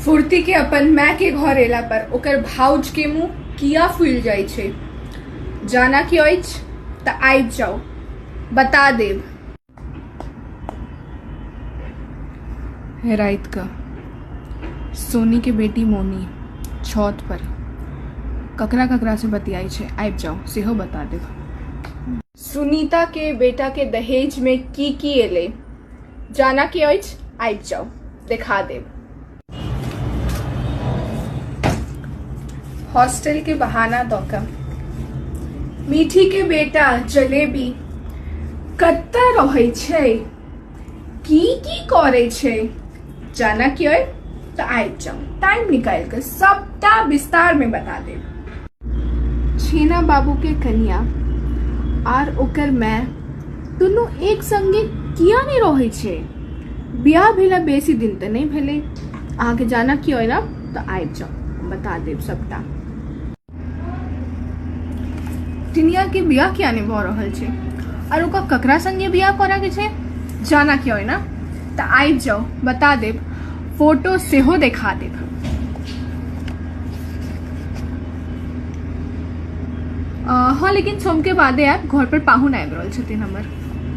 फुर्ती के अपन माय के घर एला पर ओकर भाउज के मुंह किया फूलि जाइ छै? जाना के अछि तऽ आबि जाउ, बता देब। राति कऽ सोनी के बेटी मोनी छत पर ककरा ककरा से बतियाइ छै? आबि जाउ, सेहो बता देब। सुनीता के बेटा के दहेज में की की एलै? जाना के अछि? आबि जाउ, देखा देब। हॉस्टल के बहाना दऽ कऽ मीठी के बेटा जलेबी कतऽ रहै छै, की की करै छै? जाना के अइ तऽ आबि जाउ, टाइम निकालि कऽ सबटा विस्तार में बता देब। छेना बाबू के कनिया आर ओकर माय दुनू एक संगे किया नहि रहै छै? बियाह भेला बेसी दिन तऽ नहि भेलै। अहाँके जाना की अइ ने तऽ आबि जाउ, बता देब सबटा। टिनिया के बियाह किया नहि भऽ रहल छै आर ओकरा ककरा संगे बियाह करऽ के छै? जाना की अइ ने तऽ आबि जाउ, बता देब, फोटो सेहो देखा देब। हँ, लेकिन सोमके बादे आयब, घर पर पाहुन आबि रहल छथिन हमर।